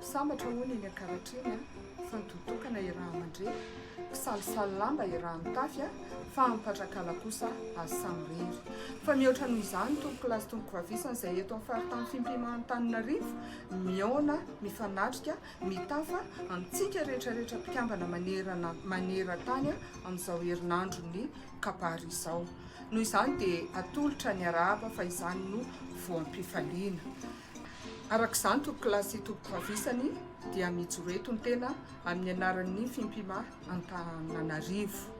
Sambatra hono eny Ankaratra eny fa ny totokana iaraha-mandre, mpisalisaly lamba iaraha-mitafy fa ampatrakala kosa azy samirery. Fa mihoatra noho izany tompokolahy sy tompokovavy isany izay eto amin'ny faritany Fimpima Antananarivo mihaona, mifanatrika, mitafa amintsika rehetra rehetra mpikambana manerana maneran-tany amin'izao herinandron'ny kabary izao. Noho izany dia atolotra ny arahaba fa izany no voam-pifaliana. Araka izany tompokolahy sy tompokovavisany dia mijoro eto ny tena amin'ny anaran'ny Fimpima Antananarivo.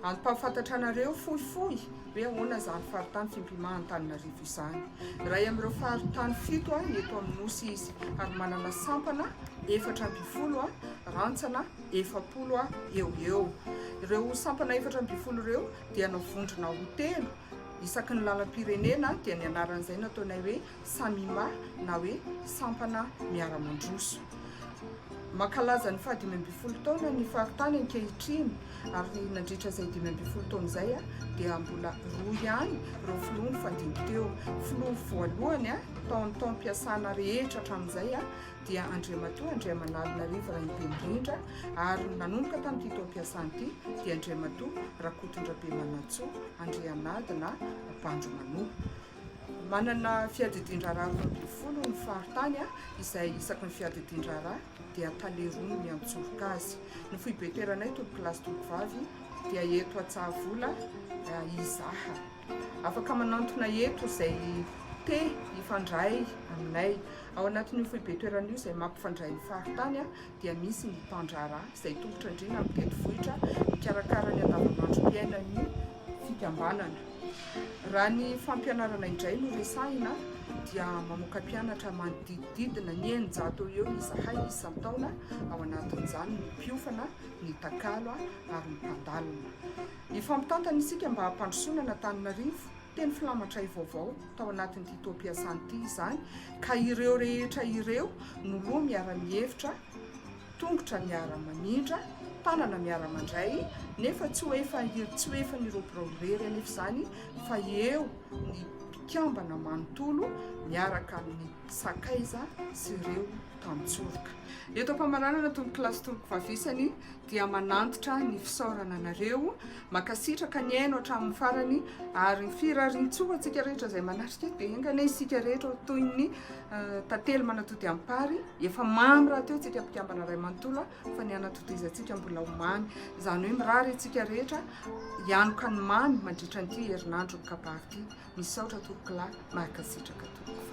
Hampahafantatra anareo fohifohy hoe ahoana izany faritany Fimpima Antananarivo izany. Iray amin'ireo faritany fito eto amin'ny Nosy izy ary manana sampana 14, rantsana 40 eo ho eo. Ireo sampana 14 ireo dia navondrona ho telo isaky ny lalam-pirenena dia ny anaran'izay nataonay hoe Samima na hoe Sampana Miara-mandroso. Mankalaza ny faha-15 taona ny faritany ankehitriny ary nandritra izay 15 taona izay dia mbola roa ihany ireo filoha nifandimby teo. Filoha voalohany tao amin'ny taom-piasana rehetra hatramin'izay dia Andriamatoa Andriamanalinarivo Rainibenirindra ary nanomboka tamin'ity taom-piasana ity dia Andriamatoa Rakotondrabemanantsoa Andrianady na Bandromanoa. Manana fiadidian-draharaha 12 ny faritany izay isaky ny fiadidian-draharaha dia tale roa no miantsoroka azy. Ny foibe toeranay tompokolahy sy tompokovavy dia eto Antsahavola Izaha. Afaka manantona eto izay te hifandray aminay. Ao anatin'io foibe toerana io izay mampifandray ny faritany dia misy ny mpandraharaha izay tongotra andriana mitety vohitra mikarakara ny andavanandrom-piainan'ny fikambanana. Raha ny fampianarana indray no resahina dia mamoaka mpianatra manodidididina ny 600 eo eo izahay isan-taona, ao anatin'izany ny mpiofana, ny takalo ary ny mpandalina. Hifampitantana isika mba hampandrosoana an'Antananarivo, teny filamatray vaovao tao anatin'ity taom-piasana ity izany ka ireo rehetra ireo no loha miara-mihevitra, tongotra miara-mamindra, tanana miara-mandray, nefa tsy ho efa tsy ho efan'ireo birao irery anefa izany fa eo ny mpikambana manontolo miaraka amin'ny sakaiza sy ireo tantsoroka. Eto am-pamaranana tompokolahy sy tompokovavy isany dia manantitra ny fisaorana anareo, mankasitraka nihaino hatramin'ny farany ary ny firariantsoa ho antsika rehetra izay manatrika eto dia enga anie isika rehetra ho toy ny tantely manatody am-pary, efa mamy rahateo isika mpikambana iray manontolo fa ny hanatodizantsika mbola ho mamy, izany hoe mirary antsika rehetra hianoka ny mamy mandritra an'ity herinandron'ny kabary ity, misaotra tompokolahy, mankasitraka tompoko.